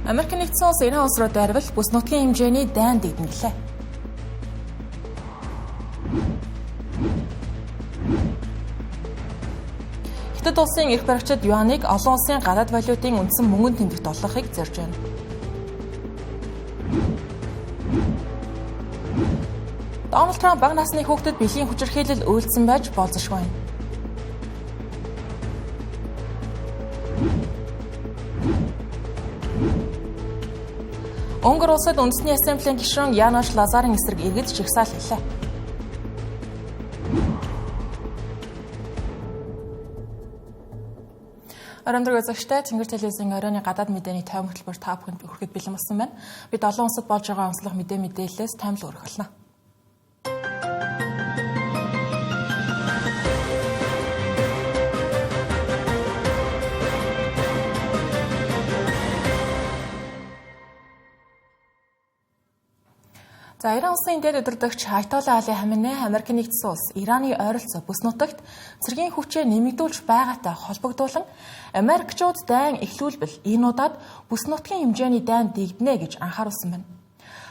Америк нэгдсэн улс Иран улс руу дайрвал бүс нутгийн хэмжээний дайн дэгдэнэ гэлээ. Хятад улсын эрх баригчид юаныг олон улсын гадаад валютын үндсэн мөнгөн тэмдэгт олгохыг зорж байна. Дональд Трамп бага насны хүүхдэд бэлгийн хүчирхийлэл үйлдсэн байж болзошгүй байна. Унгар улсад үндэсний ассамблийн гишүүн Янош Лазарын эсрэг иргэд жагсаал хийлээ. Оройн үзэгчтэй Тэнгэр телевизийн оройн гадаад мэдээний тойм хөтөлбөр та бүхэнд хүрэхэд бэлэн болсон байна. Бид олон улсад болж байгаа онцлог мэдээллээс таймлан өргөх болно. За Иран улсын дээд удирдагч Айтолла Али Хаминэ Америк нэгдсэн улс Ираны ойролцоо бүс нутагт цэргийн хүчээ нэмэгдүүлж байгаатай холбогдуулан Америкчууд дайн эхлүүлбэл энэ удаад бүс нутгийн хэмжээний дайн дэгдэнэ гэж анхааруулсан байна.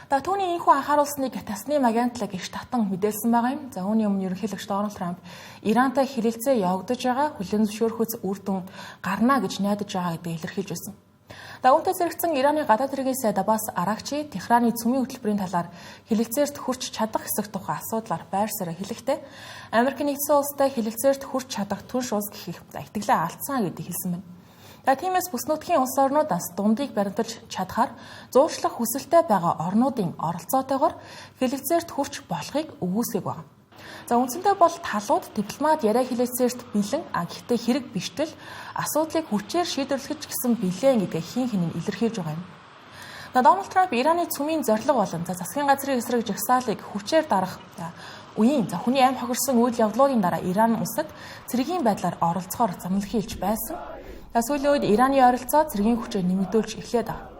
За түүний энэхүү анхааруулсныг Тасны агентлаг их татан мэдээлсэн байгаа юм. За үүний өмнө ерөнхийлөгч Дональд Трамп Ирантай хэлэлцээ явагдаж байгаа хүлээн зөвшөөрөхөөс үр дүн гарна гэж найдаж байгаа гэдгийг илэрхийлж байсан. За үүнтэй зэрэгцэн Ираны гадаад хэргийн сайд Аббас Арагчи Техраны цөмийн хөтөлбөрийн талаар хэлэлцээрт хүрч чадах хэсэг тухай асуудлаар байр суурь хэлэхдээ Америк нэгдсэн улстай хэлэлцээрт хүрч чадах түнш улс гэх итгэлээ алдсан гэдгийг хэлсэн байна. За тиймээс бүс нутгийн улс орнуудаас дундыг баримталж чадхаар зуушлах хүсэлтэй байгаа орнуудын оролцоотойгоор хэлэлцээрт хүрч болохыг үгүйсгэх байна. За үндсэндээ бол талууд дипломат яриа хэлэлцээрт бэлэн гэхдээ хэрэг биштэл асуудлыг хүчээр шийдвэрлэх гэсэн бэлэн гэдгээ хийн хинэн илэрхийлж байгаа юм. Дональд Трамп Ираны цөмийн зорилго болон засгийн газрын эсрэг жагсаалыг хүчээр дарах үеийн хүний амь хохирсон үйл явдлуудын дараа Иран улсад цэргийн байдлаар оролцохоор замналхийлж байсан. Сүүлийн үед Ираны ойролцоо цэргийн хүчээ нэмэгдүүлж эхлээд байна.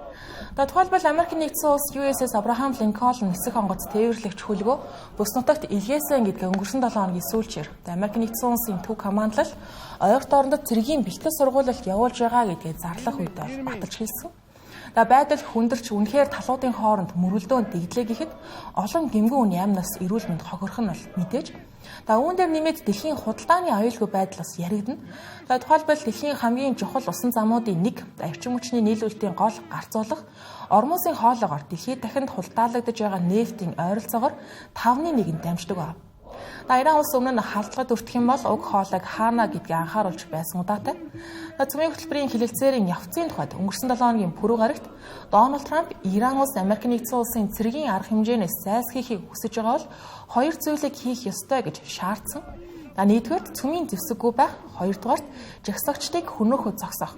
Тухайлбал Америк нэгдсэн улс USS Abraham Lincoln нисэх онгоц тээвэрлэгч хөлгөө бүс нутагт илгээсэн гэдгээ өнгөрсөн 7 хоногийн сүүлчээр Америк нэгдсэн улсын төв командлал ойрт орондод цэргийн бэлтгэл сургуулилт явуулж байгаа гэдгээ зарлах үед бол баталж хэлсэн. Байдал хүндэрч үнэхээр талуудын хооронд мөрөлдөөн дэгдлээ гэхэд олон гэмгэн үний амнаас эрүүл мэнд хохирох нь бол мэдээж. Үүн дээр нэмээд дэлхийн худалдааны аюулгүй байдал бас яригдана. Тухайлбал дэлхийн хамгийн чухал усан замуудын нэг эрчим хүчний нийлүүлэлтийн гол гарцуулах Ормузын хоолоогоор дэлхийд дахинд худалдаалагдаж байгаа нефтийн ойролцоогоор 1/5 нь дамждаг байна. Иран улс өмнө нь халдлагад өртөх юм бол уг хоолойг хаана гэдгийг анхааруулж байсан удаатай. Цөмийн хөтөлбөрийн хэлэлцээрийн явцын тухайд өнгөрсөн 7 хоногийн пүрэв гарагт Дональд Трамп Иран улс Америк нэгдсэн улсын цэргийн арга хэмжээнээс зайлсхийхийг хүсэж байгаа бол хоёр зүйлийг хийх ёстой гэж шаардсан. Нэгдүгээрт цөмийн зэвсэггүй байх, хоёрдугаарт жагсагчдыг хөнөөхөд зогсоох.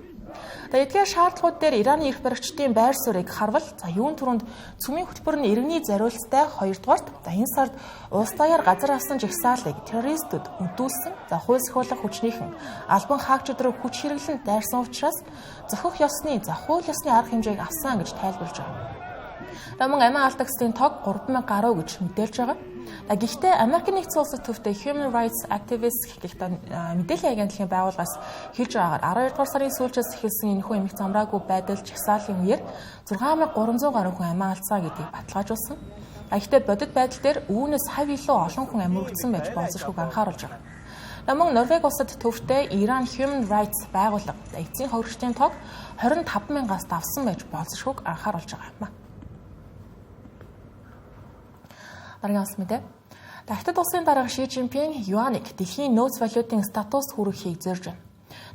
Эдгээр шаардлагууд дээр Ираны эрх баригчдын байр суурийг харвал юун түрүүнд цөмийн хөтөлбөр нь иргэний зориулттай, хоёрдугаарт энэ сард улс даяар газар авсан жагсаалыг террористүүд өдүүлсэн. Хууль сахиулах хүчнийхэн албан хаагчид руу хүч хэрэглэн дайрсан учраас зохих ёсны хууль ёсны арга хэмжээг авсан гэж тайлбарлаж байгаа. Мөн амиа алдагчдын тоог 3000 гаруй гэж мэдээлж байгаа. Гэхдээ Америк нэгдсэн улсад төвтэй Human Rights Activists гэх мэдээллийн агентлагийн байгууллагаас хэлж байгаагаар 12 дугаар сарын сүүлчээс эхэлсэн энэхүү эмх замраагүй байдал жагсаалын үеэр 6300 гаруй хүн амиа алдсан гэдгийг баталгаажуулсан. Гэхдээ бодит байдал дээр үүнээс хав илүү олон хүн амиргдсан байж болзошгүйг анхааруулж байгаа. Мөн Норвеги улсад төвтэй Iran Human Rights байгууллага эцсийн хөрөгчдийн тоог 25 мянгаас давсан байж болзошгүйг анхааруулж байгаа юм. Дараагийн улс мэдээ. Хятад улсын дарга Ши Цзиньпин юаныг дэлхийн нөөц валютын статус хүргэхийг зорж байна.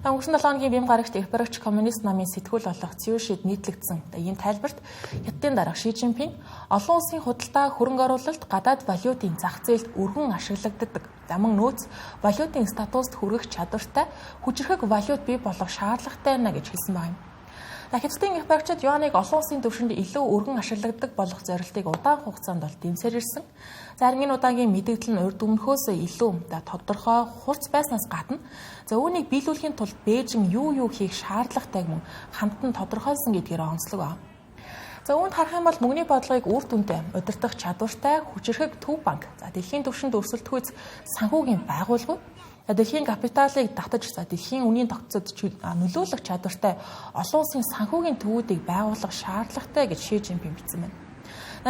Өнгөрсөн 7 хоногийн бэм гарагт эрх баригч коммунист намын сэтгүүл болох Цюшид нийтлэгдсэн ийм тайлбарт Хятадын дарга Ши Цзиньпин олон улсын худалдаа хөрөнгө оруулалт гадаад валютын зах зээлд өргөн ашиглагддаг. Мөн нөөц валютын статуст хүргэх чадвартай хүчирхэг валют бий болох шаардлагатай байна гэж хэлсэн байна. Хятадын эрх баригчид юаныг олон улсын түвшинд илүү өргөн ашиглагддаг болох зорилтыг удаан хугацаанд бол дэмсээр ирсэн. Зарим энэ удаагийн мэдэгдэл нь урд өмнөхөөс илүү тодорхой хурц байснаас гадна үүнийг биелүүлэхийн тулд Бээжин юу хийх шаардлагатайг мөн хамтан тодорхойлсон гэдгээр онцлог байна. Үүнд харах юм бол мөнгөний бодлогыг үр дүнтэй удирдах чадвартай хүчирхэг төв банк дэлхийн түвшинд өрсөлдөхүйц санхүүгийн байгууллагууд Дэлхийн капиталыг татаж за дэлхийн үнийн тогтцод нөлөөлөх чадвартай олон улсын санхүүгийн төвүүдийг байгуулах шаардлагатай гэж Ши Жинпин бичсэн байна.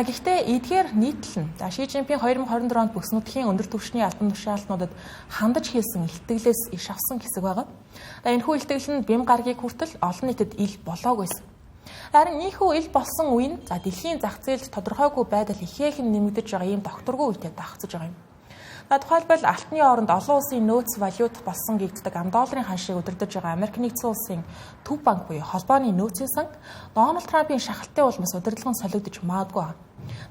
Гэхдээ эдгээр нийтлэл нь Ши Жинпин 2024 онд бүс нутгийн өндөр түвшний албан тушаалтнуудад хандаж хэлсэн илтгэлээс иш авсан хэсэг байгаа. Энэхүү илтгэл нь бэм гарагийг хүртэл олон нийтэд ил болоогүйсэн. Харин ийхүү ил болсон үе нь за дэлхийн зах зээлд тодорхойгүй байдал ихээхэн нэмэгдэж байгаа ийм докторгүй үедээ давхцаж байгаа юм. Тухайлбал алтны оронд олон улсын нөөц валют болсон гэгддэг ам долларын ханшийг удирдах байгаа Америк нэгдсэн улсын төв банк буюу холбооны нөөцийн сан Дональд Трампын шахалтын улмаас удирдлага нь солигдож магадгүй байна.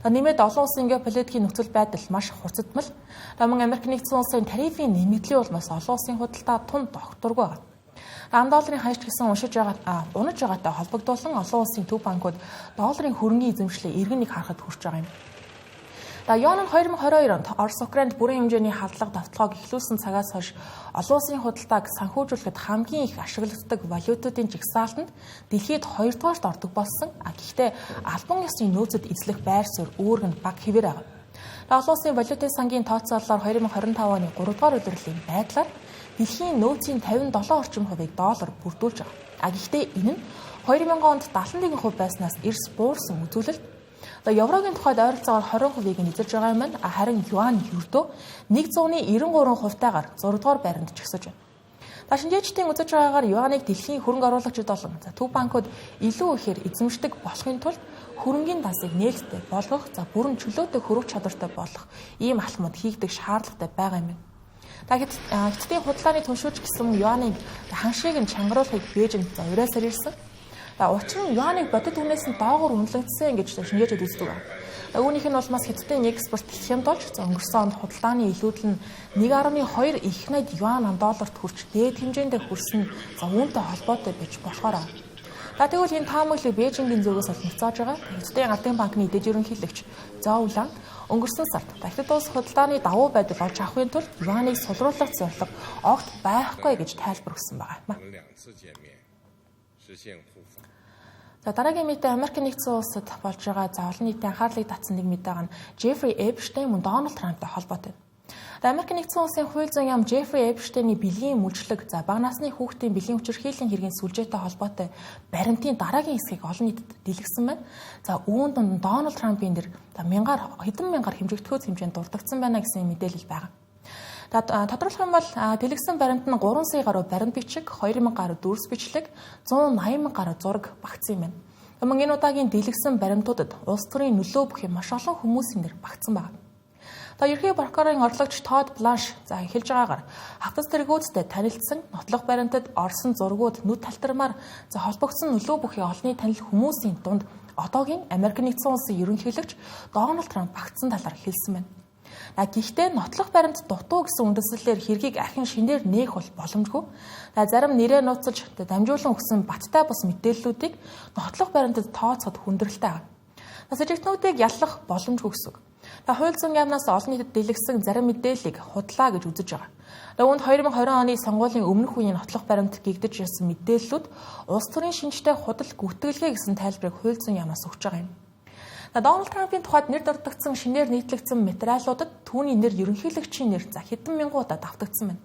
Нэмээд олон улсын геополитикийн нөхцөл байдал маш хурцдмал. Мөн Америк нэгдсэн улсын тарифын нэмэгдлийн улмаас олон улсын худалдаа тун докторгүй байна. Ам долларын ханш гэсэн уншиж байгаа унаж байгаатай холбогдуулан олон улсын төв банкуд долларын хөрөнгийн эзэмшлийг эргэн нэг харахад хүрч байгаа юм. Юан нь 2022 онд Орос Украинд бүрэн хэмжээний халдлага довтлогоог эхлүүлсэн цагаас хойш олон улсын худалдааг санхүүжүүлэхэд хамгийн их ашиглагддаг валютуудын жагсаалтанд дэлхийд 2-дугаарт ордог болсон. Гэхдээ албан ёсны нөөцөд эзлэх байр суурь үүрэг нь бага хэвээр байгаа. Олон улсын валютын сангийн тооцоололоор 2025 оны 3-дугаар улирлын байдлаар дэлхийн нөөцийн 57 орчим хувийг доллар бүрдүүлж байгаа. Гэхдээ энэ нь 2000 онд 71% байснаас эрс буурсан үзүүлэлт. Еврогийн тухайд ойролцоогоор 20%-ийг нь эзэлж байгаа юм байна. Харин юан ердөө 193%-тайгаар 6 дугаар байранд жагсаж байна. Шинжээчдийн үзэж байгаагаар юаныг дэлхийн хөрөнгө оруулагчид болон төв банкуд илүү ихээр эзэмшдэг болохын тулд хөрөнгийн дансыг нээлттэй болгох, бүрэн чөлөөтэй хөрөх чадвартай болох ийм алхмууд хийгдэх шаардлагатай байгаа юм байна. Хятадын худалдааны түншүүч гэсэн юаныг ханшийг нь чангаруулахыг Бээжинд уриалсаар ирсэн. Учир нь юаныг бодит үнээс нь доогуур үнэлэгдсэн гэж шинжээчид үздэг байна. Үүнийх нь улмаас Хятадын экспорт хямд болж өнгөрсөн онд худалдааны илүүдэл нь 1.2 их найд юан ам долларт хүрч дээд хэмжээндээ хүрсэн нь үүнтэй холбоотой байж болохоор байна. Тэгвэл энэ таамаглалыг Бээжингийн зүгээс бол ноцоож байгаа. Хятадын ардын банкны дэд ерөнхийлөгч Зоу Лан өнгөрсөн сард Хятад улс худалдааны давуу байдал олж авахын тулд юаныг сулруулах зорилго огт байхгүй гэж тайлбар өгсөн байгаа юм. За дараагийн мэдээ Америк нэгдсэн улсад болж байгаа за олон нийтийн анхаарлыг татсан нэг мэдээ нь Джеффри Эпштейн мөн Дональд Трамптай холбоотой. Америк нэгдсэн улсын хууль зүйн яам Джеффри Эпштейний бэлгийн мүлжлэг за бага насны хүүхдийн бэлгийн хүчирхийллийн хэргийн сүлжээтэй холбоотой баримтын дараагийн хэсгийг олон нийтэд дэлгэсэн байна. За үүн дунд Дональд Трампын нэр за мянгаар хэдэн мянгаар хэмжигдэхүйц хэмжээнд дурддагдсан байна гэсэн мэдээлэл байгаа. Тодорхойлох юм бол дэлгэсэн баримт нь 3 сая гаруй баримт бичиг, 2000 гаруй дүрс бичлэг, 180 мянга гаруй зураг багтсан юм байна. Мөн энэ удаагийн дэлгэсэн баримтуудад улс төрийн нөлөө бүхий маш олон хүмүүсийн нэр багтсан байна. Ерхий прокурорын орлогч Тодд Бланш за хэлж байгаагаар хавтас тэргүүдтэй танилцсан нотлох баримтад орсон зургууд нүд талтармаар за холбогдсон нөлөө бүхий олонний танил хүмүүсийн дунд одоогийн Америк нэгдсэн улсын ерөнхийлөгч Дональд Трамп багтсан талаар хэлсэн байна. Гэхдээ нотлох баримт дутуу гэсэн үндслэлээр хэргийг ахин шинээр нээх бол боломжгүй. Зарим нэрээ нууцлж дамжуулан өгсөн баттай бус мэдээллүүдийг нотлох баримтад тооцоход хүндрэлтэй байна. Сэжигтнүүдийг яллах боломжгүй гэсэн үг. Хууль зүйн яамнаас олон нийтэд дэлгэсэн зарим мэдээллийг худлаа гэж үзэж байгаа. Үүнд 2020 оны сонгуулийн өмнөх үеийн нотлох баримт гэгдэж ирсэн мэдээллүүд улс төрийн шинжтэй худал гүтгэлгээ гэсэн тайлбарыг хууль зүйн яамнаас өгч байгаа юм. Дональд Трампын тухайд нэр дурддагдсан шинээр нийтлэгдсэн материалуудад түүний нэр ерөнхийлөгчийн нэр за хэдэн мянган удаа давтагдсан байна.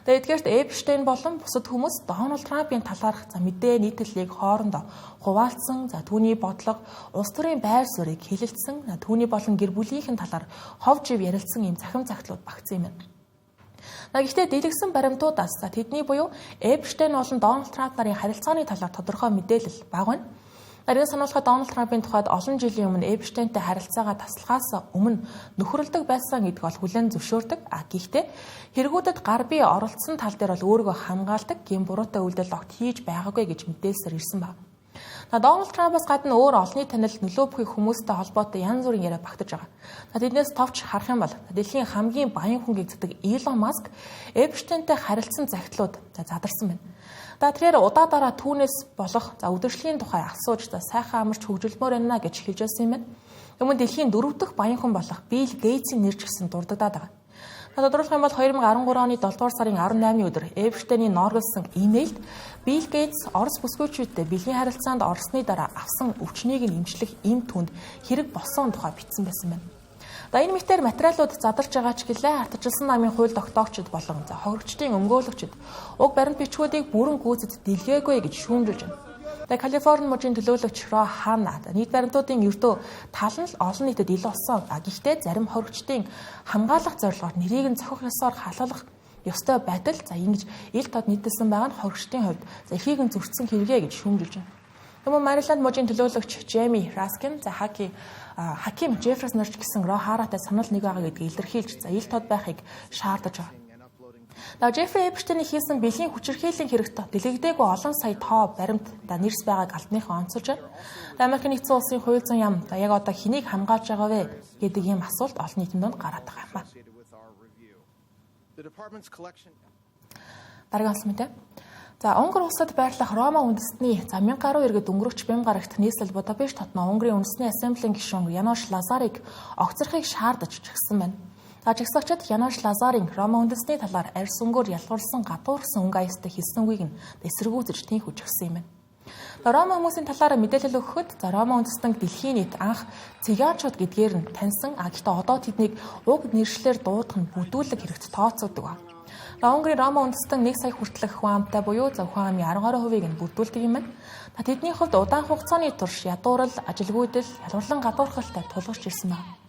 Эдгээрт Эпштейн болон бусад хүмүүс Дональд Трампын талаарх за мэдээ нийтлэлийг хоорондоо хуваалцсан, за түүний бодлого, улс төрийн байр суурийг хэлэлцсэн, түүний болон гэр бүлийнхэн талаар хов жив ярилцсан ийм захим загтлууд багтсан юм байна. Гэхдээ дэлгэсэн баримтуудаас за тэдний буюу Эпштейн болон Дональд Трамп нарын харилцааны талаар тодорхой мэдээлэл бага байна. Нарийн сануулхад Дональд Трампын тухайд олон жилийн өмнө Эпштейнтэй харилцаагаа таслахаас өмнө нөхөрлөдөг байсан гэдг бол хүлээн зөвшөөрдөг. Гэхдээ хэрэгүүдэд гар бие оролцсон тал дээр бол өөрийгөө хамгаалдаг гэм буруутай үйлдэл огт хийж байгаагүй гэж мэдээлсээр ирсэн байна. Дональд Трампаас гадна өөр олонний танил нөлөө бүхий хүмүүстэй холбоотой янз бүрийн яриа багтаж байгаа. Тэднээс товч харах юм бол дэлхийн хамгийн баян хүн гэгддэг Илон Маск Эпштейнтэй харилцсан захидлууд задарсан байна. Тэрээр удаа дараа түүнээс болох үдшлийн тухай асууж сайхан амарч хөгжилмөр байна гэж хэлж байсан юм байна. Өмнө дэлхийн 4 дахь баян хүн болох Билл Гейтсийн нэр ч гэсэн дурддагдаад байгаа. Тодорхойлох юм бол 2013 оны 7 дугаар сарын 18-ны өдөр Эпштейний ноорглосон имэйлд Билл Гейтс Орос бүсгүйчүүдтэй бэлгийн харилцаанд орсны дараа авсан өвчнийг нь эмчлэх эм түнд хэрэг болсон тухай бичсэн байсан байна. За энэ мэтээр материалууд задарч байгаа ч гэлээ ардчилсан намын хууль тогтоогчид болон за хохирогчдын өмгөөлөгчид уг баримт бичгүүдийг бүрэн гүйцэд дэлгээгүй гэж шүүмжилж байна. За Калифорни мужийн төлөөлөгч Ро Хана нийт баримтуудын ердөө тал нь л олон нийтэд ил болсон. Гэхдээ зарим хохирогчдын хамгаалах зорилгоор нэрийг нь цохих ёсоор халуулах ёстой байтал за ингэж ил тод нийтэлсэн байгаа нь хохирогчдын хувьд за эрхийг нь зөрчсөн хэрэгээ гэж шүүмжилж байна. Тэгмээ Мариланд мужийн төлөөлөгч Джейми Раскин за Хаким Джефферс нарч гэсэн Ро Харатай санал нэг байгаа гэдгийг илэрхийлж за ил тод байхыг шаардаж байгаа. За Джеффри Эпштейний хийсэн бэлгийн хүчирхийллийн хэрэгт дэлгэгдээгүй олон сая тоо баримт нэрс байгааг албаныхан онцолж байна. Америк нэгдсэн улсын хууль зүйн яам яг одоо хэнийг хамгаалж байгаа вэ гэдэг ийм асуулт олон нийтийн дунд гараад байгаа юм ба. Дараагийн онцлог мэдээ. За Унгар улсад байрлах Рома үндэстний за 1000 гаруй иргэд өнгөрөгч Бэм гарагт нийслэл Будапешт хотноо Унгарын үндэсний ассамблийн гишүүн Янош Лазарыг огцорхыг шаардаж чигсэн байна. За жагсагчид Янош Лазарын Рома үндэсний талаар арьс өнгөөр ялгуурласан гадуурхсан өнгө аястай хэлсэн үгийг нь эсэргүүцэж тэнхүү жигсэн юм байна. За Рома хүмүүсийн талаар мэдээлэл өгөхөд за Рома үндэстэн дэлхийн нийт анх цыганчууд гэдгээр нь таньсан. Гэхдээ одоо тэднийг уг нэршлэр дуудах нь бүдүүлэг хэрэгт тооцоодог ба. Унгарын Рома үндэстэн 1 сая хүртэлх хүн амтай буюу за хүн амын 10-20%-ийг нь бүрдүүлдэг юм байна. Тэдний хувьд удаан хугацааны турш ядуурл, ажилгүйдэл, ялгуурлан гадуурхалтай тулгарч ирсэн байна.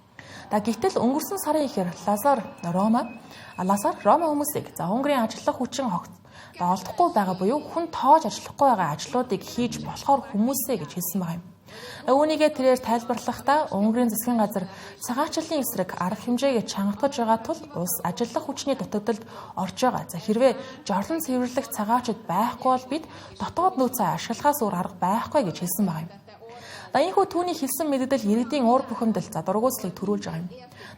Гэтэл өнгөрсөн сарын ихээр Лазар Рома хүмүүсийг за Унгарын ажиллах хүчин олдохгүй байгаа буюу хүн тоож ажиллахгүй байгаа ажлуудыг хийж болохоор хүмүүсээ гэж хэлсэн байгаа юм. Үүнийгээ тэрээр тайлбарлахдаа Унгарын засгийн газар цагаачлалын эсрэг арга хэмжээгээ чангатгаж байгаа тул улс ажиллах хүчний дутагдалд орж байгаа. За хэрвээ жорлон цэвэрлэх цагаачид байхгүй бол бид дотоод нөөцөө ашиглахаас өөр арга байхгүй гэж хэлсэн байгаа юм. Энэхүү түүний хэлсэн мэдээлэл иргэдийн уур бухимдал за дургуутслыг төрүүлж байгаа юм.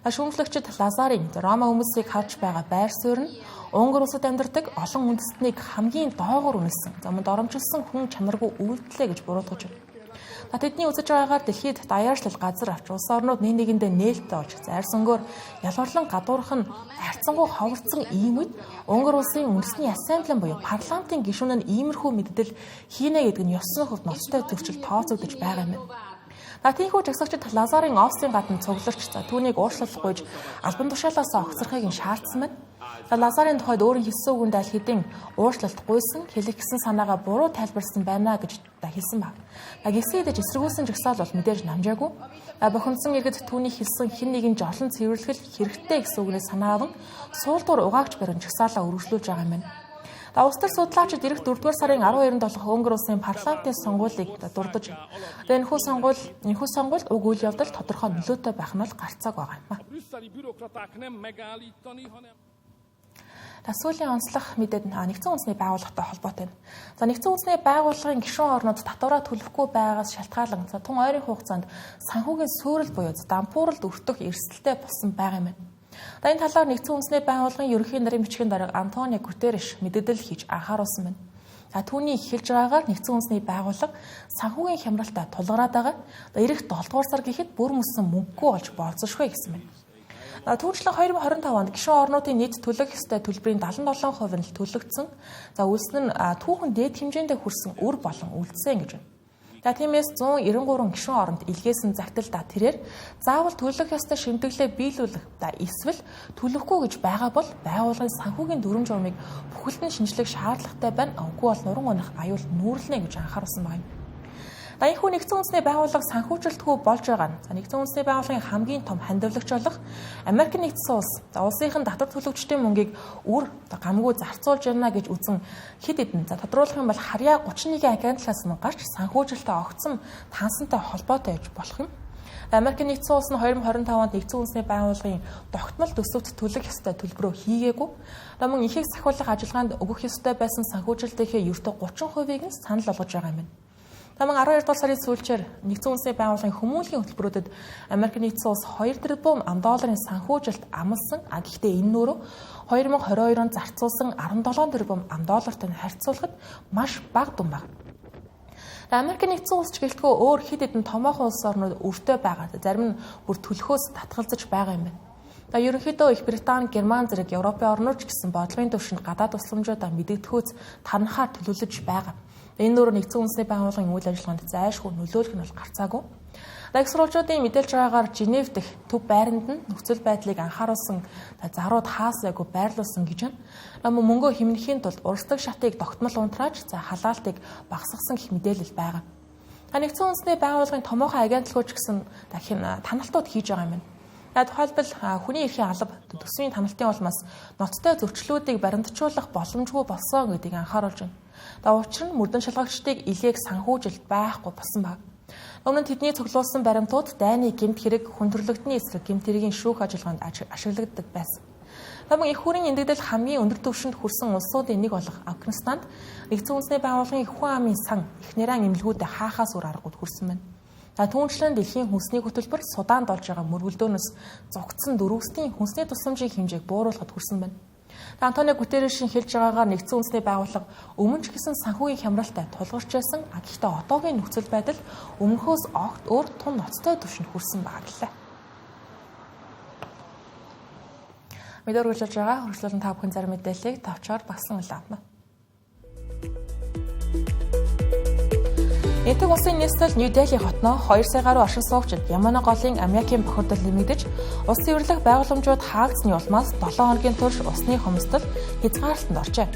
Шүүмжлэгчид Лазарын Рома хүмүүсийг харж байгаа байр суурь нь Унгар улсад амьдардаг олон үндэстнийг хамгийн доогуур үнэлсэн, за мөн доромжилсан хүн чанаргүй үйлдэлээ гэж буруутгаж байна. Тэдний үзэж байгаагаар дэлхийд даяаршлал газар авч улс орнууд нэг нэгэндээ нээлттэй болж арьс өнгөөр ялгуурлан гадуурх нь харьцангуй ховорцсон ийм үед Унгар улсын үндэсний ассамблеийн буюу парламентын гишүүн нь иймэрхүү мэддэл хийнэ гэдэг нь ёсны хувьд ноцтой зөрчил тооцогдож байгаа юм байна. Тийхүү жагсагчид Лазарын офисын гадна цугларч за түүнийг уучлал гуйж албан тушаалаас огцорхыг нь шаардсан байна. Лазарын тухайд өөрийн хэлсэн үгэнд аль хэдийн уучлалт гуйсан, хэлэх гэсэн санаагаа буруу тайлбарсан байна гэж хэлсэн баг. Гисэн хэдэж эсэргүүцсэн жагсаал бол мэдээж намжаагүй. Бухимдсан иргэд түүний хэлсэн хэн нэгэн жорлон цэвэрлэх хэрэгтэй гэсэн үгнээс санаа аван суулдуур угаагч барин жагсаалаа өргөжлүүлж байгаа юм байна. Улс төр судлаачид ирэх 4-р сарын 12-нд болох Унгар улсын парламентын сонгуулийг дурдж байна. Энэхүү сонгуульд уг үйл явдал тодорхой нөлөөтэй байх нь бол гарцааг байгаа юм. Сүүлийн онцлог мэдээд нэгдсэн үндэсний байгууллагатай холбоотой байна. За нэгдсэн үндэсний байгууллагын гишүүн орнууд татвараа төлөхгүй байгаагаас шалтгаалan за тун ойрын хугацаанд санхүүгийн суурил буюу дампууралд өртөх эрсдэлтэй болсон байгаа юм байна. За энэ талаар нэгдсэн үндэсний байгууллагын ерөнхий нарын бичгийн дарга Антонио Гутерреш мэдээлэл хийж анхааруулсан байна. За түүний хэлж байгаагаар нэгдсэн үндэсний байгууллага санхүүгийн хямралтай тулгараад байгаа. Ирэх 7 дугаар сар гэхэд бүр мөсөн мөнгөгүй болж болзошгүй гэсэн байна. Түүнчлэн 2025 онд гишүүн орнуудын нийт төлөх ёстой төлбөрийн 77% нь л төлөгдсөн. За үлдсэн нь түүхэн дээд хэмжээндээ хүрсэн үр болон үлдсэн гэж байна. За тиймээс 193 гишүүн оронд илгээсэн загтал тэрээр заавал төлөх ёстой шимтгэлээ биелүүлэх эсвэл төлөхгүй гэж байгаа бол байгууллагын санхүүгийн дүрэм журмыг бүхэлд нь шинжлэх шаардлагатай байна. Үгүй бол нуран унах аюул нүүрлэнэ гэж анхааруулсан байна. Энэхүү нэгдсэн үндэсний байгууллага санхүүжилтгүй болж байгаа нь за нэгдсэн үндэсний байгууллагын хамгийн том хандивлагч болох Америк нэгдсэн улс за улсынх нь татвар төлөгчдийн мөнгийг үр гамгүй зарцуулж байна гэж үзэн хэд хэдэн за тодруулах юм бол харьяа 31 агентлаас нь гарч санхүүжилтээ огцом тансантай холбоотой байж болох юм. Америк нэгдсэн улс нь 2025 онд нэгдсэн үндэсний байгууллагын тогтмол төсөвт төлөх ёстой төлбөрөө хийгээгүй. Мөн ихийг сахиулах ажиллагаанд өгөх ёстой байсан санхүүжилтийнхээ ердөө 30%-ийг нь санал болгож байгаа юм байна. Мөн 12 дугаар сарын сүүлчээр нэгдсэн үндэсний байгууллагын хүмүүнлэгийн хөтөлбөрүүдэд Америк нэгдсэн улс 2 тэрбум долларын санхүүжилт амласан. Гэхдээ энэ нөрөө 2022 онд зарцуулсан 17 тэрбум доллартай харьцуулахад маш бага дүн байна. Америк нэгдсэн улс ч гэлтгүй өөр хэд хэдэн томоохон улс орнууд өртөө байгаа. Зарим нь бүр төлөхөөс татгалзаж байгаа юм байна. Ерөнхийдөө Их Британи, Герман зэрэг Европын орнууд ч гэсэн бодлогын түвшинд гадаад тусламжуудаа мэдэгдэхүйц танхаар төлөвлөж байгаа. Энэ нөр нэгдсэн үндэсний байгууллагын үйл ажиллагаанд зайлшгүй нөлөөлөх нь бол гарцаагүй. Их сурвалжуудын мэдээлж байгаагаар Женев дэх төв байранд нь нөхцөл байдлыг анхааруулсан зарууд хаасайгүй байрлуулсан гэж байна. Мөн мөнгөө хэмнэхийн тулд урсдаг шатыг тогтмол унтрааж халаалтыг багасгасан гэх мэдээлэл байгаа. Нэгдсэн үндэсний байгууллагын томоохон агентлагууд ч гэсэн таналтууд хийж байгаа юм байна. Тухайлбал хүний эрхийн алба төсвийн таналтын улмаас ноцтой зөрчлүүдийг баримтжуулах боломжгүй болсон гэдгийг анхааруулж байна. Учир нь мөрдөн шалгагчдыг илээх санхүүжилт байхгүй болсон баг. Өмнө нь тэдний цуглуулсан баримтууд дайны гэмт хэрэг, хүндрэлтний эсрэг гэмт хэргийн шүүх ажиллагаанд ашиглагддаг байсан. Мөн их хүрийн эндэгдэл хамгийн өндөр түвшинд хүрсэн улсуудын нэг болох Афганистанд нэгдсэн үндэсний байгууллагын хүн амын сан их нэрэн эмнэлгүүдэд хаахаас өөр аргагүй хүрсэн байна. Түүнчлэн дэлхийн хүнсний хөтөлбөр Суданд болж байгаа мөргөлдөөнөөс зугтсан дөрвөсдийн хүнсний тусламжийн хэмжээг бууруулахад хүрсэн байна. Антонио Гутеррешийн хэлж байгаагаар нэгдсэн үндэсний байгууллага өмнө ч гэсэн санхүүгийн хямралтай тулгарч байсан. Гэхдээ одоогийн нөхцөл байдал өмнөхөөс огт өөр тун ноцтой түвшинд хүрсэн байгаа гэлээ. Мэдээ үргэлжлүүлж байгаа хөргөжлөлөн та бүхэн зарим мэдээллийг товчоор багсан үйл авна. Энэтхэг улсын нийслэл Нью Дели хотноо 2 сая гаруй оршин суугчид Ямана голын аммиакийн бохирдол нэмэгдэж, улс цэвэрлэх байгууламжууд хаагдсаны улмаас 7 хоногийн турш усны хомсдол хязгаарлалтанд оржээ.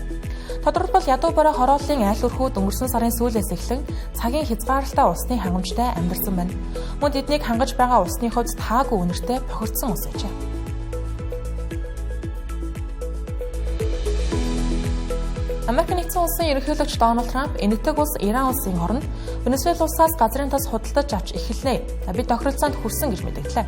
Тодорхойлбол ядуу бараа хорооллын айл өрхүүд өнгөрсөн сарын сүүлээс эхлэн цагийн хязгаарлалтай усны хангамжтай амьдарсан байна. Мөн тэднийг хангаж байгаа усны хувьд таагүй үнэртэй бохирдсон ус ажээ. Америк нэгдсэн улсын ерөнхийлөгч Дональд Трамп Энэтхэг улс Иран улсын оронд Венесуэл улсаас газрын тос худалдаж авч эхэлнэ. Би тохиролцоонд хүрсэн гэж мэдгдлээ.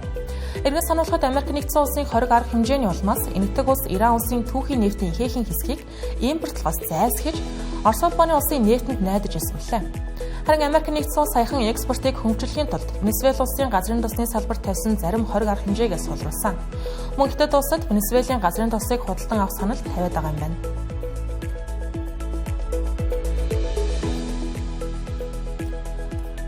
Эргэн сануулхад Америк нэгдсэн улсын хориг арга хэмжээний улмаас Энэтхэг улс Иран улсын түүхийн нефтийн ихээхэн хэсгийг импортлохоос зайлсхийж Орос улбаны улсын нефтэнд найдаж байсан мөлий. Харин Америк нэгдсэн улс саяхан экспортыг хөнгөвчлөхийн тулд Венесуэл улсын газрын тосны салбарт тавьсан зарим хориг арга хэмжээгээ сулруулсан. Мөн Хятад улсад Венесуэлийн газрын тосыг худалдан авах санал тавиад байгаа юм байна.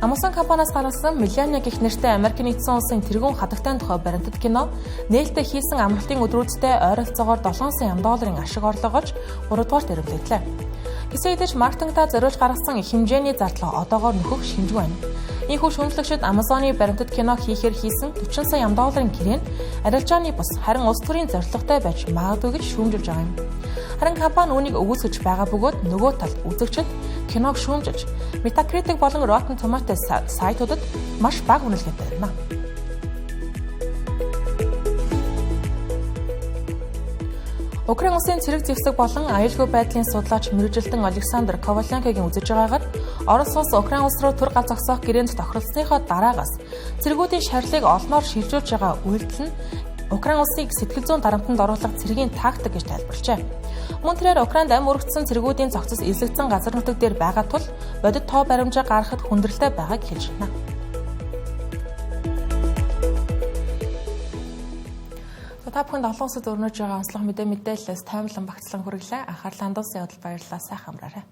Amazon компаниас гаргасан Мелания гэх нэртэй Америк нэгдсэн улсын тэргүүн хадагтай тухай баримтат кино нээлттэй хийсэн амралтын өдрүүдтэй ойролцоогоор 7 сая долларын ашиг орлого олж 3 дугаарт эрэмблэгдлээ. Гэсэн хэдий ч маркетингдаа зориулж гаргасан их хэмжээний зардлаа одоогоор нөхөх шинжгүй байна. Ийхүү шүүмжлэгчид Amazon-ы баримтат кино хийхээр хийсэн 40 сая долларын гэрээ нь арилжааны бус харин улс төрийн зорилготой байж магадгүй гэж шүүмжилж байгаа юм. Харин компани үүнийг өгөөсгөж байгаа бөгөөд нөгөө талд үзэгчид киног шүүмжилж Metacritic болон Rotten Tomatoes сайтуудад маш бага үнэлгээтэй байна. Украин улсын цэрэг зэвсэг болон аюулгүй байдлын судлаач мэргэжилтэн Александр Коваленкогийн үзэж байгаагаар Орос улс Украин улс руу төр гал зогсоох гэрээнд тохиролцсныхоо дараагаас цэргүүдийн шарилыг олноор шилжүүлж байгаа үйлдэл нь Украин улсыг сэтгэл зүйн дарамтанд оруулах цэргийн тактик гэж тайлбарлажээ. Мөн тэрээр Украинд ам өргөцсөн цэргүүдийн зохицос эзлэгдсэн газар нутаг дээр байгаа тул бодит тоо баримжаа гаргахад хүндрэлтэй байгааг хэлж байна. Та бүхэнд олон улсад өрнөж байгаа онцлог мэдээллээс таймлан багцлан хүргэлээ. Анхаарлаа хандуулсан явдал баярлалаа. Сайхан амраарай.